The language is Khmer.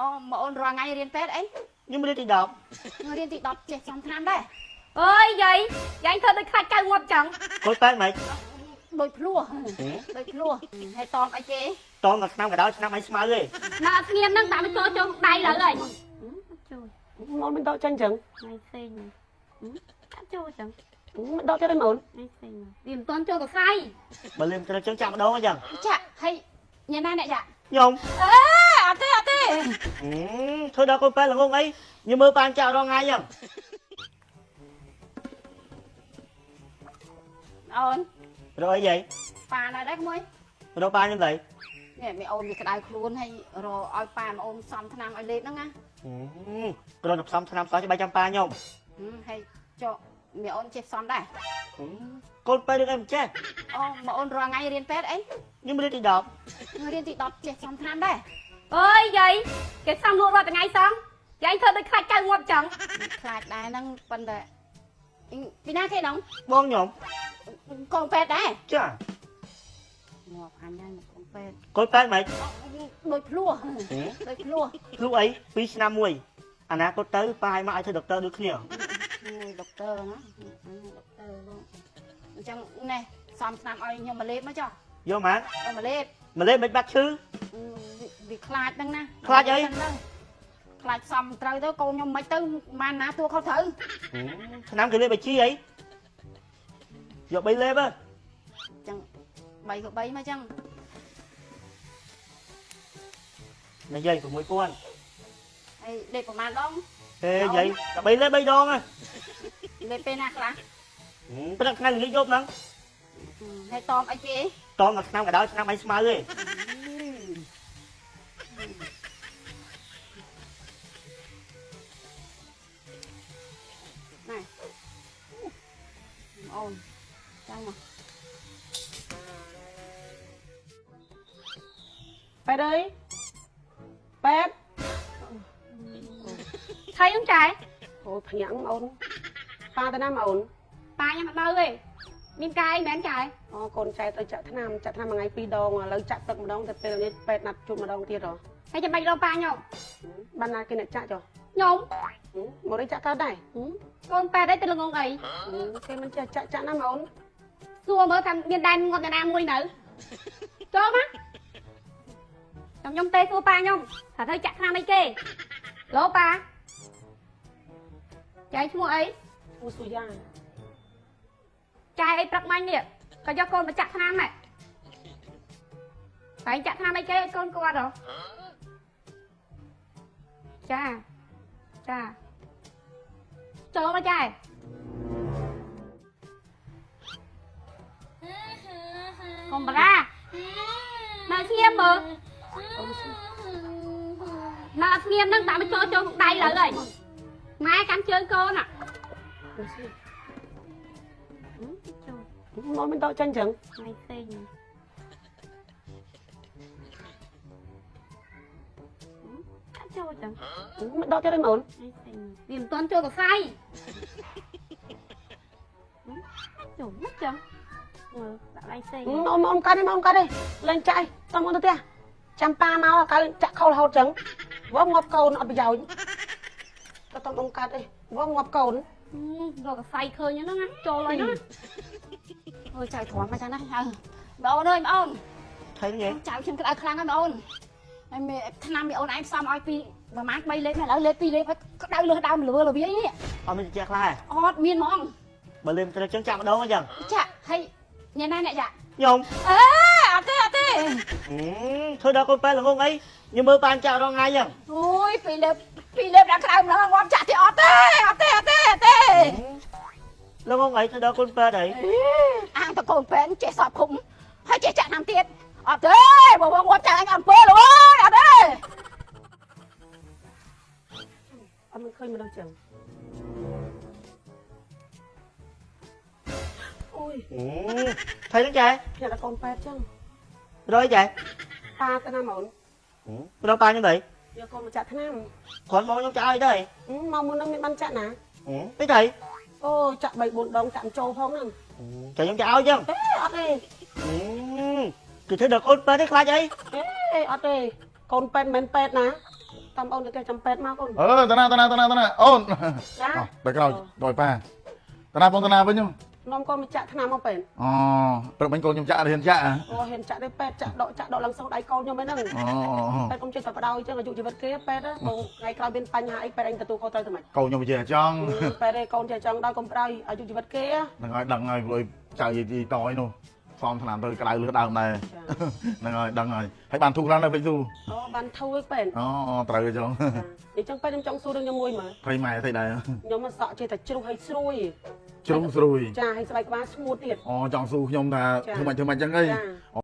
អូមកអូនរាល់ថ្ងៃរៀនពេទ្យអី ខ្ញុំរៀនទី10 រៀនទី10ចេះសំឆ្នាំដែរ អើយយាយយាយធ្វើដូចខ្លាចកៅងាប់ចឹង កូនពេទ្យមិន ដូចភ្លោះដូចភ្លោះហើយតមអីគេ តមតែឆ្នាំកដៅឆ្នាំអីស្មៅទេ ណាអត់ស្ងៀមហ្នឹងដាក់មកចូលចូលដៃឡើយហើយចូល មកមិនដកចាញ់ចឹង ថ្ងៃផ្សេងអត់ចូលចឹង មិនដកទៀតទេអូន ថ្ងៃផ្សេងវាមិនទាន់ចូលកសៃ បើលឿនត្រូវចឹងចាក់ម្ដងអញ្ចឹង ចាក់ហើយញ៉ាណាអ្នកចាក់ ខ្ញុំ អេអត់ទេអត់ទេ ធ្វើដល់កូនពេទ្យល្ងងអីខ្ញុំមើលបានចាក់រាល់ថ្ងៃអញ្ចឹង អូន រកអីយាយ ប៉ានៅដែរក្មួយ រកបានខ្ញុំទៅ នេះមីអូនវាក្តៅខ្លួនហើយរកឲ្យប៉ាមកអូនសំឆ្នាំឲ្យលេបហ្នឹងណា គ្រាន់តែផ្សំឆ្នាំសោះច្បាច់ចាំប៉ាខ្ញុំ ហើយចុះមីអូនចេះសំដែរ កូនពេទ្យរឿងអីមិនចេះ អូមកអូនរាល់ថ្ងៃរៀនពេទ្យអី ខ្ញុំរៀនទី10 រៀនទី10ចេះសំឆ្នាំដែរ អើយយាយគេសំលក់រាល់ថ្ងៃសងយាយធ្វើដូចខ្លាចកៅងាប់ចឹង ខ្លាចដែរហ្នឹងប៉ុន្តែពីណាគេហ្នឹង បងខ្ញុំ កូនពេទ្យដែរ ចា ងាប់អញហើយមកកូនពេទ្យ កូនពេទ្យមិន ដូចភ្លោះដូចភ្លោះ ភ្លុះអី2ឆ្នាំមួយអនាគតទៅប៉ាឲ្យមកឲ្យធ្វើដុកទ័រដូចគ្នា មួយដុកទ័រណាដុកទ័របងអញ្ចឹងនេះសំឆ្នាំឲ្យខ្ញុំមកលេបមកចុះ យកមក យកមកលេប មកលេបមិនបាត់ឈឺ វាខ្លាចហ្នឹងណា ខ្លាចអី ខ្លាចសំត្រូវទៅកូនខ្ញុំមិនទៅបានណាទួខុសត្រូវ ឆ្នាំគេលេបឲ្យជីអីយក3លេប អញ្ចឹង3ក៏3មកអញ្ចឹង និយាយ6000 ហើយលេបប្រហែលដង ហេយាយតែ3លេប3ដងហ៎ លេបពេលណាខ្លះ ព្រឹកថ្ងៃល្ងាចយប់ហ្នឹង ហើយតមអីគេ តមតែឆ្នាំកដៅឆ្នាំអីស្មៅទេ ណែអូនចាំមក ប៉ែតអើយប៉ែត ថៃហ្នឹងចែ អូភ្ញាក់អូនប៉ាទៅណាអូន ប៉ាខ្ញុំអត់នៅទេមានកាយមែនចែ អូកូនចែទៅចាក់ថ្នាំចាក់ថ្នាំមួយថ្ងៃពីរដងឥឡូវចាក់ទឹកម្ដងតែពេលនេះប៉ែតណាត់ជួបម្ដងទៀតហ៎ ហើយចាំបាច់រកប៉ាខ្ញុំ បានណាគេអ្នកចាក់ចុះ ខ្ញុំ មកនេះចាក់កើតដែរ កូនប៉ែតអីទៅល្ងងអី គេមិនចេះចាក់ចាក់ណាអូន សួរមើលថាមានដែនងាប់អ្នកណាមួយនៅចូលមកខ្ញុំខ្ញុំទេសួរប៉ាខ្ញុំថាត្រូវចាក់ថ្នាំអីគេឡូប៉ាចែឈ្មោះអី ឈ្មោះស៊ូយ៉ា ចែអីព្រឹកមាញ់នេះក៏យកកូនមកចាក់ថ្នាំដែរតែចាក់ថ្នាំអីគេឲ្យកូនគាត់ហ៎ចាចាចូលមកចែកុំបារានៅស្ងៀមមើលនៅអត់ស្ងៀមហ្នឹងដាក់មកចូលចូលដៃឡើយហើយម៉ែកាន់ជើងកូនอ่ะ មកមិនដកចាញ់ចឹង ថ្ងៃផ្សេងអត់ចូលចឹង មិនដកទៀតទេអូន វាមិនទាន់ចូលកសៃចូលមិនចឹងមើលដាក់ដៃផ្សេង អូនអូនកើតទេអូនកើតទេឡើងចាក់តំអូនទៅផ្ទះចាំប៉ាមកកើតចាក់ខោរហូតចឹងវងងាប់កូនអត់ប្រយោជន៍ទៅតំអូនកើតទេវងងាប់កូន រកកសៃឃើញហ្នឹងណាចូលហើយណា អូយចៅទ្រាំមកចឹងណាហើយបងអូនអើយបងអូន ថៃហ្នឹង ចៅខ្ញុំក្តៅខ្លាំងហើយបងអូនហើយមេឆ្នាំមីអូនឯងផ្សំឲ្យពីប្រហែល3លេបឥឡូវលេប2លេបហើយក្តៅលើសដើមលវើលវាយនេះ អត់មានចេះខ្លះ អត់មានហ្មង បើលឿនត្រូវចឹងចាក់ម្ដងអញ្ចឹង ចាក់ហើយញ៉ាណាអ្នកចាក់ ខ្ញុំ អេអត់ទេអត់ទេ ធ្វើដល់កូនពេទ្យល្ងងអីខ្ញុំមើលបានចាក់រាល់ថ្ងៃអញ្ចឹង អូយពីលេបពីលេបដល់ក្តៅម្ល៉េះងាប់ចាក់ទៀតអត់ទេអត់ទេអត់ទេអត់ទេ ល្ងងអីធ្វើដល់កូនពេទ្យអី អាងតកូនពេទ្យចេះសពឃុំហើយចេះចាក់ឆ្នាំទៀតអត់ទេបងងាប់ចាក់អញអំពើលោកអើយអត់ទេ អត់មិនឃើញមនុស្សចឹងអូយ ថៃហ្នឹងចែ ភ្ញាក់ដល់កូនប៉ែតចឹង រយចែ ប៉ាទៅណាអូន រកប៉ាខ្ញុំទៅ យកកូនមកចាក់ថ្នាំ គ្រាន់មកខ្ញុំចាក់ឲ្យទៅ មកមុននឹងមានបានចាក់ណា ទៅថៃ អូចាក់3 4ដងចាក់ចូលផងហ្នឹង ចាខ្ញុំចាក់ឲ្យចឹង អេអត់ទេ គឺធ្វើដល់កូនពេទ្យទេខ្លាចអី អេអត់ទេកូនប៉ែតមិនមែនប៉ែតណា តំអូនទៅផ្ទះចាំពេទ្យមកអូន អឺតាណាតាណាតាណាតាណាអូន ចា ទៅក្រោយដល់ប៉ាតាណាបងតាណាវិញហ្នឹង នាំកូនមកចាក់ថ្នាំមកពេទ្យ អូព្រឹកមិញកូនខ្ញុំចាក់រៀនចាក់ហ៎ អូហ៊ានចាក់ទេពេទ្យចាក់ដកចាក់ដកឡើងសោះដៃកូនខ្ញុំហ្នឹង អូ ពេទ្យកុំចេះតែបដ ாய் ចឹងអាយុជីវិតគេពេទ្យបងថ្ងៃក្រោយមានបញ្ហាអីពេទ្យឯងទទួលខុសត្រូវទៅម៉េច កូនខ្ញុំជាចង់ ពេទ្យឯងកូនចេះចង់ដល់កុំបដ ாய் អាយុជីវិតគេ ហ្នឹងហើយដឹងហើយព្រោះចៅយាយទីតយនោះសំថ្នាំទៅក្តៅលឺដើមដែរហ្នឹងហើយដឹងហើយហើយបានធូរខ្លះនៅពេជ្រស៊ូ អូបានធូរឯងពេទ្យ អូត្រូវចង់ អញ្ចឹងពេទ្យខ្ញុំចង់សួររឿងខ្ញុំមួយមើល ព្រៃម៉ែស្អីដែរ ខ្ញុំសក់ចេះតែជ្រុះហើយស្រួយ ជ្រុងស្រួយ ចាហើយស្បែកក្បាលស្ងួតទៀត អូចង់សួរខ្ញុំថាធ្វើម៉េចធ្វើម៉េចចឹងអី ចា